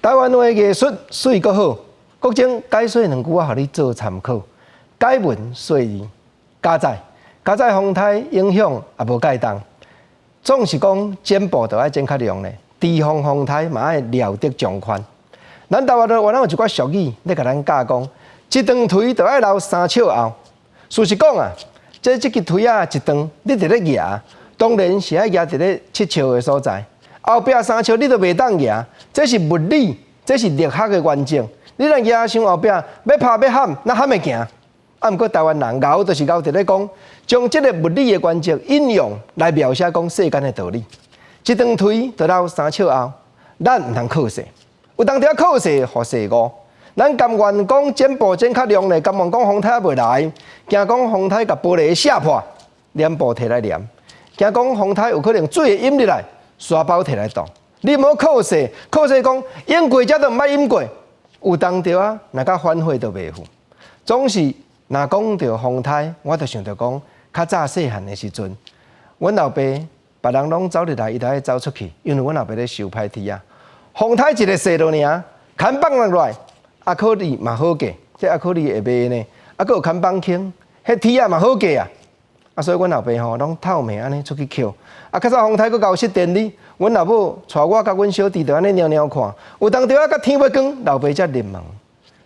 台灣話藝術媠閣好，國政解說兩句我予你做參考。解文說字，加載加載風颱影響也無蓋動，總是講剪布就愛剪較量咧，提防風颱嘛愛料得從寬。咱台灣原來有一寡俗語咧，共咱教講，一長槌就愛留三尺後。事實講啊，這支槌仔一長，你佇咧蜈，當然是愛蜈佇咧七尺的所在，後壁三尺你都袂當蜈，這是物理，這是力學的原則。你若蜈傷後壁，欲拍欲喊，哪喊會行？啊，毋過台灣人𠢕就是𠢕佇咧講，將這個物理的原則應用來描寫講世間的道理。一長槌就留三尺後，咱毋通靠勢，有當時仔靠勢予勢誤。咱甘願講剪布剪較量咧，甘願講風颱猶未來，驚講風颱共玻璃摔破，黏布提來黏；驚講風颱有可能水會淹入來，沙包提來擋。你毋好靠勢，靠勢講淹過這都毋捌淹過，有當著啊，若較反悔就袂赴。總是若講著風颱，我就想著講較早細漢的時陣，阮老爸別人攏走入來，伊就愛走出去，因為阮老爸咧修歹鐵仔。風颱一个勢落爾，牽放落來，阿可利嘛好過，這阿可利會賣呢，啊，閣有牽放輕，彼鐵仔嘛好過啊。啊，所以阮老爸吼攏透暝按呢出去抾。啊，較早風颱閣𠢕失電呢，阮老母帶我佮阮小弟就按呢蹑蹑看，有當時仔到天欲光，老爸才入門。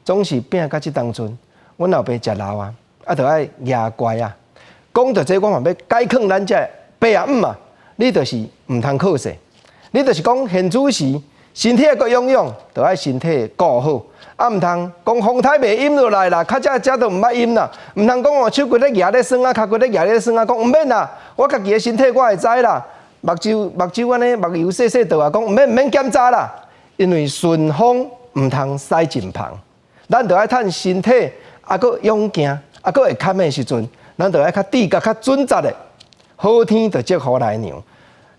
總是拼到這當陣，阮老爸食老啊，啊，就愛蜈乖啊。講著這，我嘛欲解勸咱這爸啊姆啊，你就是毋通靠勢，你就是講現此時身體閣勇勇，就愛身體顧好，啊，毋通講風颱袂淹落來啦，較早遮都毋捌淹啦，毋通講哦，手骨咧蜈咧酸啊，跤骨咧蜈咧酸啊，講毋免啦，我家己的身體我會知啦，目睭目睭按呢目油細細倒啊，講毋免毋免檢查啦，因為順風毋通駛進篷，咱就愛趁身體猶閣勇健，猶閣會堪的時陣，咱就愛較智覺較準實的，好天就積雨來量。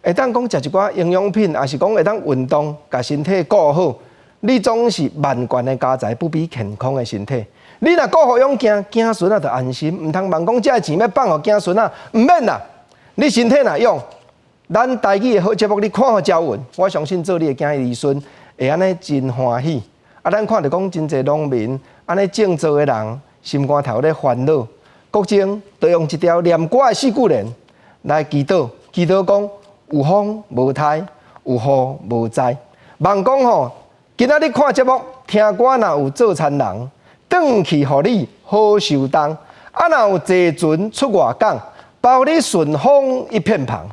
會當講食一寡營養品，抑是講會當運動，共身體顧好。你總是萬貫的家財不比健康的身體。你若顧好勇健，子孫仔就安心，毋通妄講這个錢欲放予子孫仔，毋免啦。你身體若勇，咱台語的好節目你看予遮穩，我相信做你的囝兒孫會按呢真歡喜。啊，咱看著講真濟農民按呢種作的人，心肝頭咧煩惱。國政就用一條念歌的四句聯來祈禱，祈禱講有風無颱，有雨無災。望講吼，今仔日看節目、聽歌，若有做田人，轉去予你好收冬。啊，若有坐船出外港，包你順風一片帆。